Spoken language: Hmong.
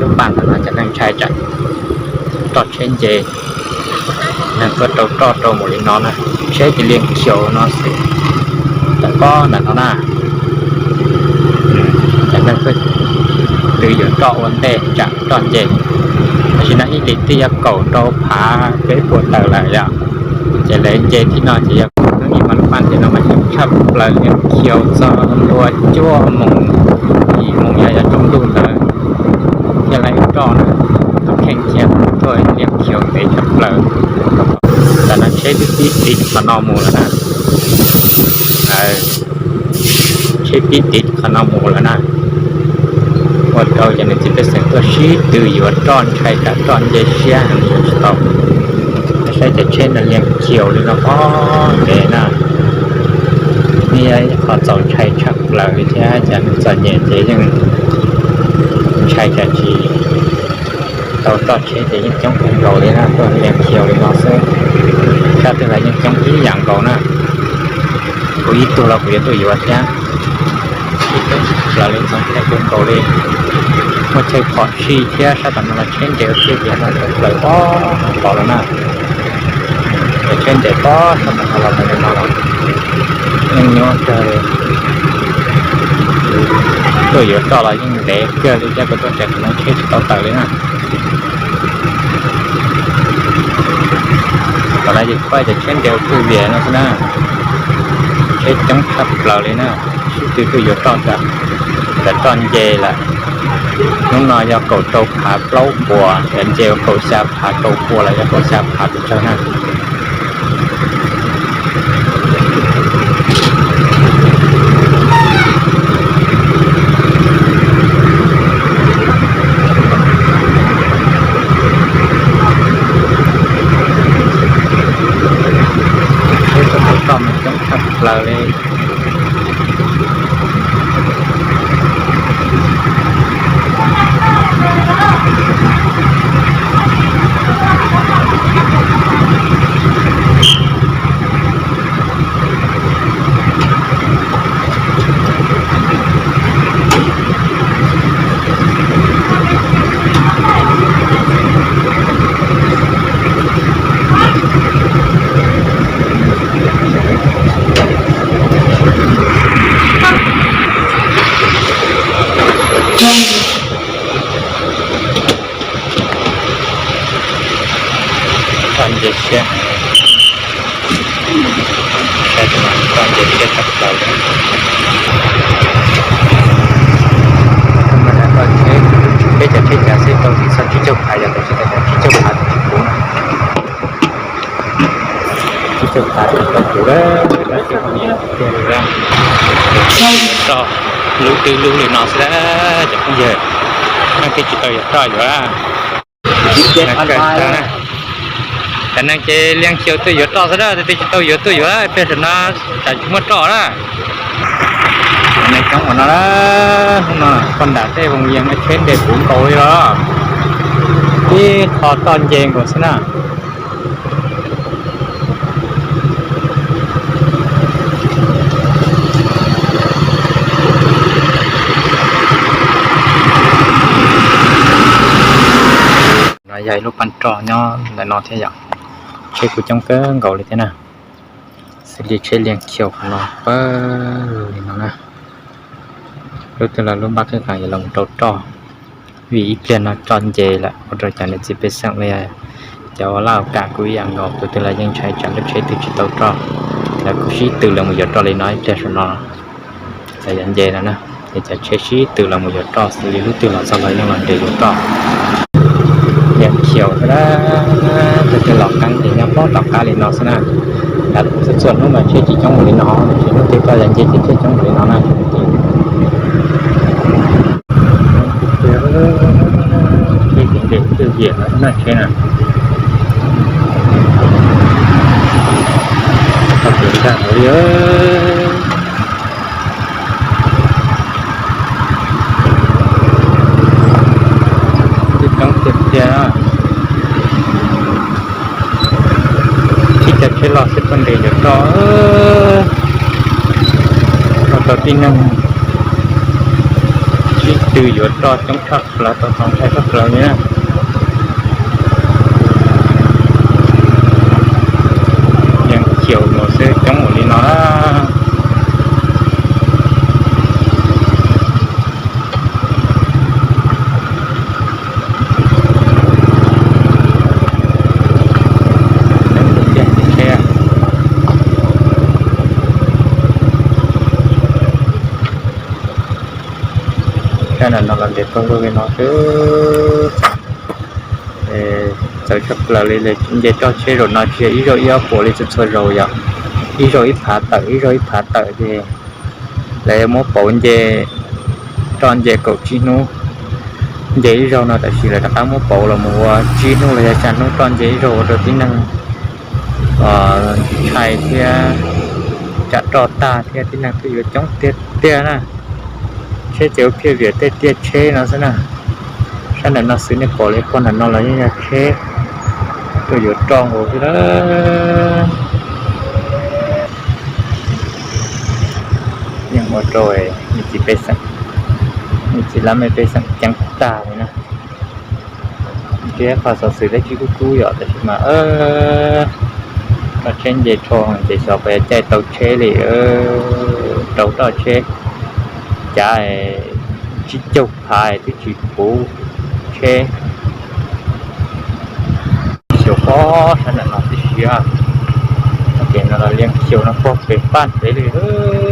Lub npaj ntawm no cov neeg ntshai tsam roj tsheb nce, neeg tuaj rau roj rau mus li no na, tsheb ces liaj khiaus no xwb. Tam pob ntawm no na, cov neeg tuaj twv yuav roj ua ntej tsam roj nce. Tam sim no ib hlis twb yog kaum rau phav peb puas tawm lawm yom. Ces lawv nce thib no ces yog hnub ib mas lub npaj ntawm no mas tshaj plaws liaj khiaus txog ntua cuaj moos, yim moos yog yog tsaus ntuj ntawd thiaj li roj na. Tus kheej thiaj tuaj liaj khiaus ntev tshaj plaws. Tam no tsheb twb pib tiv qhov no mus lawm na. Tsheb pib tiv qhov no mus lawm na. Ua rau cov niam txiv pej xeem tuaj sib tw yuav roj ntshai tsam roj nce siab heev yuav tsis tau. Saib cov tsheb no liaj khiaus li no pob ntev na. Nws yog ib qho txaus ntshai tshaj plaws li thiab, cov neeg txom nyem ces yeej ntshai tsam tsis tau roj tsheb ces yeej coob kawg nkaus li na, tuaj liaj khiaus li no xwb. Sab twg los yeej coob ib yam nkaus na. Kuv ib tug los kuv yuav tuaj yuav thiab. Ib tug los li txog thiab kawg nkaus li. Muaj chaw phom sij thiab, sab tom no los tsheb nres ua tsheb tias no tsheb plaws pob los na. Cov tsheb nres pob sab tom no los mus li no los yeej nyuaj kawg li. Tuaj yuav roj los yeej ntev kawg li thiab, kuv tuaj nres qhov no tsheb tsis tau tawm li na. Qhov no ces pab cov tsheb nres ua tsheb vias no xwb na. Tsheb coob tshaj plaws li na. Sib tw tuaj yuav roj, tam roj nce lawm. Hnub no yog kaum rau phav plaub puas, tam nce ua kaum xya phav rau puas los yog kaum xya phav pes tsawg na. Tsheb tuaj yuav roj mas coob tshaj plaws li. Roj nce siab, saib roj nce siab tshaj plaws li. Tsheb, peb cov tsheb chaw xwb tau tim txog tsib caug phav, yog tau tsib caug phav tsis puv na. Tsib caug phav tsis tau puv lawm. Roj lub twb lub li no xwb cov phooj ywg, neeg twb tsis tau yuav roj yuav. Tam neeg ces liaj khiaus tuaj yuav roj xwb na, twb tsis tau yuav tuaj yuav, peb saum no tsam tsis muaj roj na. Neeg coob ua no, hnub no poj nram tej voos yees tsheb nres puv nkaus li los, ib qho roj nce nkaus xwb na. No yog ib lub paj roj nyob ntawm no thiab yom. Tsheb kuj coob kawg nkaus li thiab na. Xws li tsheb liaj khiaus qhov no pawg lug li no na. Lub twg los lub npab kheej qas yuav los rau roj, vim ib pliag no roj nce lawm ua rau cov niam txiv pej xeem li cov ua laj ua kam kuj ib yam nkaus, tus twg los yeej ntshai tsam lub tsheb twg tsis tau roj. Lawv kuj sib tw los mus yuav roj li no ib pliag saum no. Txawm yuav nce no na, ces cov tsheb sib tw los mus yuav roj, xws li lub twg los txog los yeej los nres yuav roj. Liaj khiaus xwb, tus twg los qeeb ces nyob pob tom qab li no xwb na. Txhua txhua hnub mas tsheb tsis coob mus li no, tiam sis hnub twg toj yuav nce ces tsheb coob mus li no na. Tsheb ces nres twj viam no na, tsheb na. Tau kev tag hauv li. Twb coob tiag tiag. Tib cov tsheb loj xwb tuaj nres yuav roj, ua rau tib neeg sib tw yuav Roj coob tshaj plaws, tau txaus ntshai tshaj plaws li na. Yeej xyaum mus xwb, coob ua li no na. Sab nram no los ntev kawg nkaus li no xwb. Txawv tshaj plaws li, nce roj tsheb zaum no tsis yog ib zaug ib ob puas li txhua txhua zaus yom. Ib zaug ib phav tawm, ib zaug ib phav tawm ces lawv yuav muab pauv nce roj nce kaum tsib hnub. Nce ib zaug no tab sis lawv rov qab muab pauv los mus ua tsib hnub los yog xya hnub, roj nce ib zaug ua rau tib neeg ntshai thiab, tsam roj tag thiab tib neeg twb yuav coob tiag tiag na. Tsheb ces ua phiaj viam tej tiaj tsheb no xwb na. Sab nram no xwb nej pom li pog nram no los yeej yog tsheb tuaj yuav roj nkaus xwb na. Yeej ua rau me txiv pej xeem, me txiv lab mej pej xeem ceeb tag li na. Ntshe qhov xov xwm dab tsi kub kub yom, tab sis mas roj tsheb nce rho ces xyov puas yuav caij tau tsheb li. Rau roj tsheb cav tsib caug phav twb tsis puv tsheb. Xyaum pob sab nram no tib si, ces no los liab xyaum no pob pem paj pem li lawm.